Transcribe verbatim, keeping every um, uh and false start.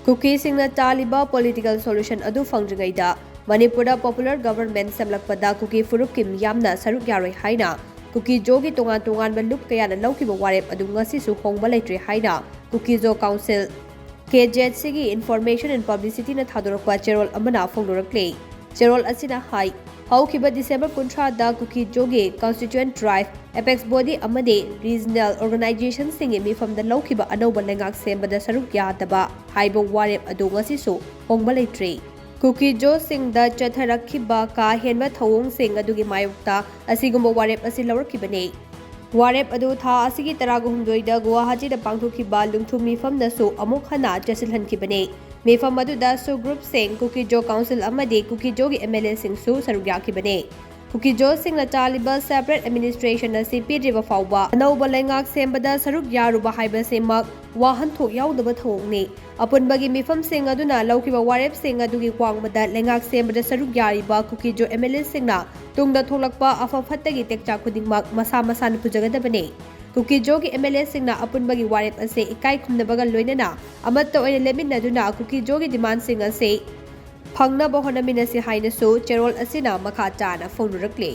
ꯀꯨꯀꯤꯁꯤꯡꯅ ꯇꯥꯜꯂꯤꯕ political solution ꯑꯗꯨ ꯐꯪꯗ꯭ꯔꯤꯉꯩꯗ ꯃꯅꯤꯄꯨꯔꯗ popular government ꯁꯦꯝꯂꯛꯄꯗ ꯀꯨꯀꯤ ꯐꯨꯔꯨꯞꯀꯤ ꯃꯤꯌꯥꯝꯅ ꯁꯔꯨꯛ ꯌꯥꯔꯣꯏ ꯍꯥꯏꯅ ꯀꯨꯀꯤ ꯖꯣꯒꯤ ꯇꯣꯉꯥꯟ ꯇꯣꯉꯥꯟꯕ ꯂꯨꯞ ꯀꯌꯥꯅ ꯂꯧꯈꯤꯕ ꯋꯥꯔꯦꯞ ꯑꯗꯨ ꯉꯁꯤꯁꯨ ꯍꯣꯡꯕ ꯂꯩꯇ꯭ꯔꯤ ꯍꯥꯏꯅ ꯀꯨꯀꯤ ꯖꯣ Council, K Z C ꯒꯤ Information and Publicity ꯅ ꯊꯥꯗꯣꯔꯛꯄ ꯆꯦꯔꯣꯜ ꯑꯃꯅ ꯐꯣꯡꯗꯣꯔꯛꯂꯤ꯫ ꯆꯦꯔꯣꯜ ꯑꯁꯤꯅ ꯍꯥꯏ, ꯍꯧꯈꯤꯕ ꯗꯤꯁꯦꯝꯕꯔ ꯀꯨꯟꯊ꯭ꯔꯥꯗ ꯀꯨꯀꯤ ꯖꯣꯒꯤ constituent tribe, apex body ꯑꯃꯗꯤ regional organization ꯁꯤꯡꯒꯤ ꯃꯤꯐꯝꯗ ꯂꯧꯈꯤꯕ ꯑꯅꯧꯕ ꯂꯩꯉꯥꯛ ꯁꯦꯝꯕꯗ ꯁꯔꯨꯛ ꯌꯥꯗꯕ ꯍꯥꯏꯕ ꯋꯥꯔꯦꯞ ꯑꯗꯨ ꯉꯁꯤꯁꯨ ꯍꯣꯡꯕ ꯂꯩꯇ꯭ꯔꯤ꯫ ꯀꯨꯀꯤ ꯖꯣꯁꯤꯡꯗ ꯆꯠꯊꯔꯛꯈꯤꯕ ꯀꯥ ꯍꯦꯟꯕ ꯊꯧꯑꯣꯡꯁꯤꯡ ꯑꯗꯨꯒꯤ ꯃꯥꯌꯣꯛꯇ ꯑꯁꯤꯒꯨꯝꯕ ꯋꯥꯔꯦꯞ ꯑꯁꯤ ꯂꯧꯔꯛꯈꯤꯕꯅꯤ꯫ ꯋꯥꯔꯦꯞ ꯑꯗꯨ ꯊꯥ ꯑꯁꯤꯒꯤ ꯇꯔꯥꯒ ꯍꯨꯝꯗꯣꯏꯗ ꯒꯨꯋꯥꯍꯥꯇꯤꯗ ꯄꯥꯡꯊꯣꯛꯈꯤꯕ ꯂꯨꯡꯊꯨ ꯃꯤꯐꯝꯗꯁꯨ ꯑꯃꯨꯛ ꯍꯟꯅ ꯆꯠꯁꯤꯜꯍꯟꯈꯤꯕꯅꯤ꯫ ꯃꯤꯐꯝ ꯑꯗꯨꯗ SoO group ꯁꯤꯡ, ꯀꯨꯀꯤ ꯖꯣ Council ꯑꯃꯗꯤ ꯀꯨꯀꯤ ꯖꯣꯒꯤ M L A ꯁꯤꯡꯁꯨ ꯁꯔꯨꯛ ꯌꯥꯈꯤꯕꯅꯤ꯫ ꯀꯨꯀꯤ ꯖꯣꯁꯤꯡꯅ ꯆꯥꯜꯂꯤꯕ separate administration ꯑꯁꯤ ꯄꯤꯗ꯭ꯔꯤꯕ ꯐꯥꯎꯕ ꯑꯅꯧꯕ ꯂꯩꯉꯥꯛ ꯁꯦꯝꯕꯗ ꯁꯔꯨꯛ ꯌꯥꯔꯨꯕ ꯍꯥꯏꯕꯁꯤꯃꯛ ꯋꯥꯍꯟꯊꯣꯛ ꯌꯥꯎꯗꯕ ꯊꯧꯑꯣꯡꯅꯤ꯫ ꯑꯄꯨꯟꯕꯒꯤ ꯃꯤꯐꯝꯁꯤꯡ ꯑꯗꯨꯅ ꯂꯧꯈꯤꯕ ꯋꯥꯔꯦꯞꯁꯤꯡ ꯑꯗꯨꯒꯤ ꯋꯥꯡꯃꯗ ꯂꯩꯉꯥꯛ ꯁꯦꯝꯕꯗ ꯁꯔꯨꯛ ꯌꯥꯔꯤꯕ ꯀꯨꯀꯤ ꯖꯣ M L A ꯁꯤꯡꯅ ꯇꯨꯡꯗ ꯊꯣꯛꯂꯛꯄ ꯑꯐ ꯐꯠꯇꯒꯤ ꯇꯦꯛꯆꯥꯛ ꯈꯨꯗꯤꯡꯃꯛ ꯃꯁꯥ ꯃꯁꯥꯅ ꯄꯨꯖꯒꯗꯕꯅꯤ꯫ ꯀꯨꯀꯤ ꯖꯣꯒꯤ M L A ꯁꯤꯡꯅ ꯑꯄꯨꯟꯕꯒꯤ ꯋꯥꯔꯦꯞ ꯑꯁꯤ ꯏꯀꯥꯏ ꯈꯨꯝꯅꯕꯒ ꯂꯣꯏꯅꯅ ꯑꯃꯠꯇ ꯑꯣꯏꯅ ꯂꯦꯞꯃꯤꯟꯅꯗꯨꯅ ꯀꯨꯀꯤ ꯖꯣꯒꯤ demand ꯁꯤꯡ ꯑꯁꯤ ꯐꯪꯅꯕ ꯍꯣꯠꯅꯃꯤꯟꯅꯁꯤ ꯍꯥꯏꯅꯁꯨ ꯆꯦꯔꯣꯜ ꯑꯁꯤꯅ ꯃꯈꯥ ꯇꯥꯅ ꯐꯣꯡꯗꯣꯔꯛꯂꯤ꯫